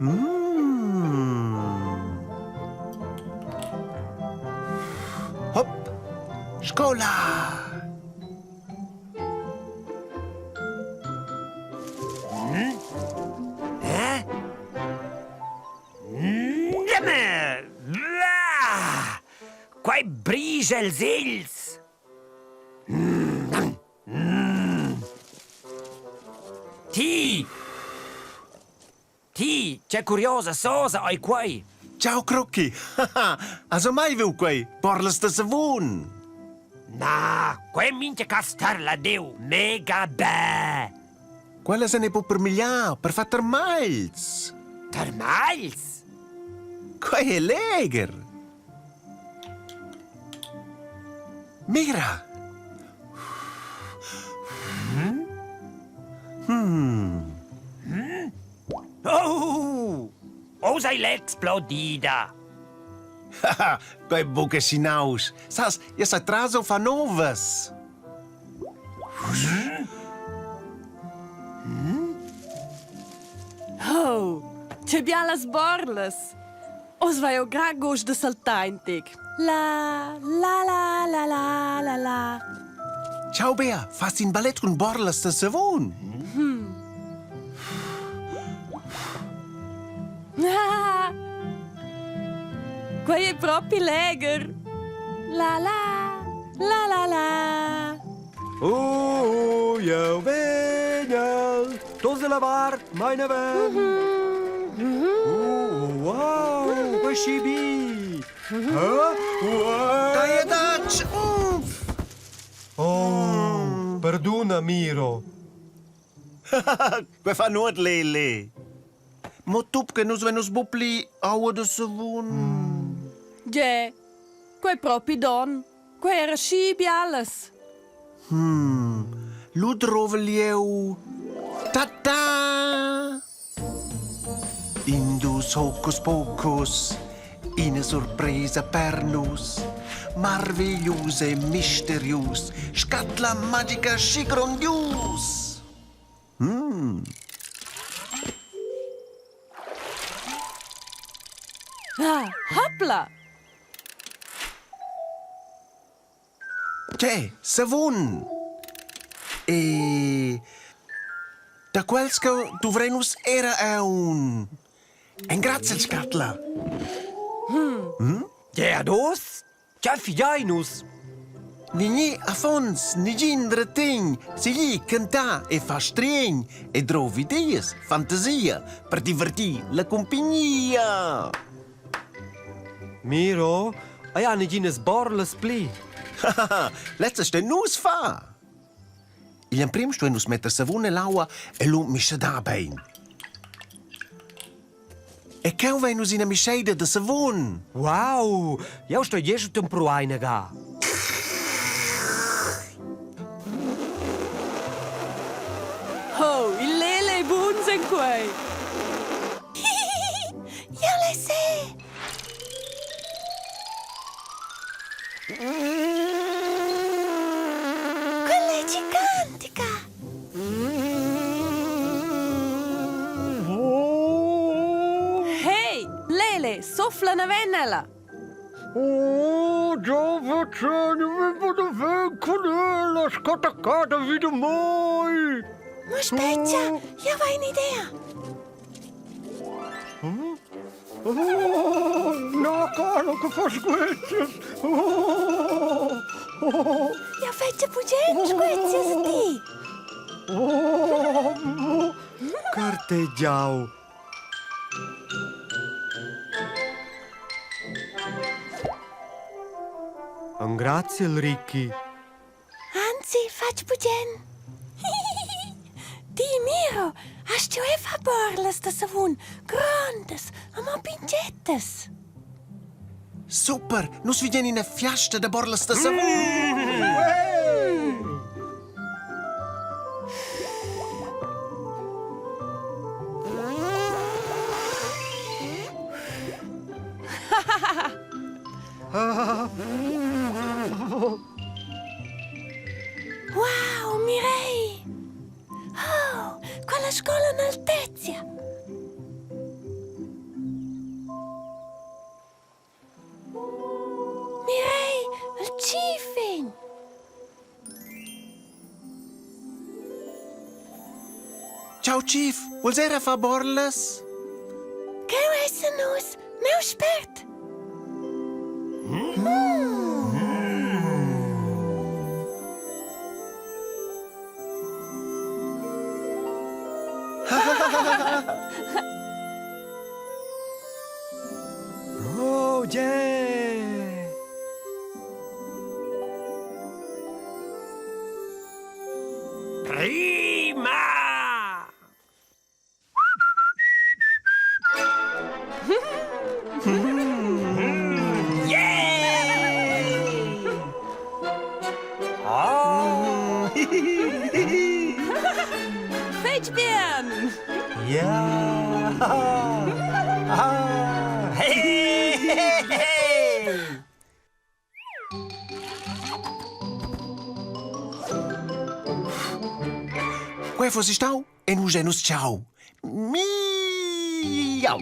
Mm. Hop! Scola! Eh? Quai brischa els egls! Ti! Ti, che curiosa sosa ei quei! Ciao Crocchi! Has mai viu quei? Borlas da savun! Na, quei mincha cas tar la Deu, mega bè! Quella se ne po per migliar, per far termagls! Termagls? Quei è legher! Mira! Hmm. Oh! Oz ei l'explodida! Haha, quei buca sinaus. Sas, io sa traso fa novas. Oh, che bialas borlas! Oz vai jeu grad gust da saltar in tec. La la la la la la la. Ciao Bea, fas in ballet cun borlas da savun? Ah! Quei è propi legher. La la la la la. Oh, jeu vegnel, tos della vart, mai ne ven. Oh, wow, quei schi bi. Eh? Dai adatg! Oh, perduna, Miro. Quei fa nuot, Lele. Mo tup che nus vein uss buc pli aua da savun. Ge, quei propi don. Quei era schi bialas. Hmm, lu drovel jeu. Ta-ta! Indus hocus pocus, ina surpresa per nus. Marveglius e misterius, scatla magica schi grondius. Mm. Ah, hopla! Tge, savun! E da quels che duvrein nus era aun. Engraziel, scatla. Hmm. Ja, dos? Tgei figein nus? Nigni affons, nigin retegn, sigli, cantar e far striegn e drov ideas, fantasia per divertir la cumpignia. Miro, ei ha neginas borlas pli. Lezza stein nus far. Igl emprim stuein nus metter savun ell'aua e lu mischedar bein. E cheu vein nus ina mischeida da savun. Wow, jeu stoi gest empruar ina ga. Oh, il Lele è buns en quei! Io le sé! Quella è gigantica! Hey, Lele, soffla naven ella! Oh, giovane, mi vado con ella, scottaccata vi da mai! Ma aspetta, io ho un'idea! Oh, no, caro, che fa sguezzas! Oh, oh. Io faccio bugen sguezzas a ti! Oh, Cartegiau! Engraziel, Ricky. Anzi, fatg bugen. Ti, Miro, has giu era far borlas da savun, grondas, amo pintgettas. Super, nus vedein ina fiasta da borlas da savun. Wow, Mirei! Oh, quella scola in altezia! Ciao Chief, vuls era far borlas? Cheu essan nus, neu spert! Oh yeah! Prima! Yeah! Oh! Fetg bien! Ja! Ah! Hey, hey, hey! Quei fossi stau e nus è nus ciao. Miau!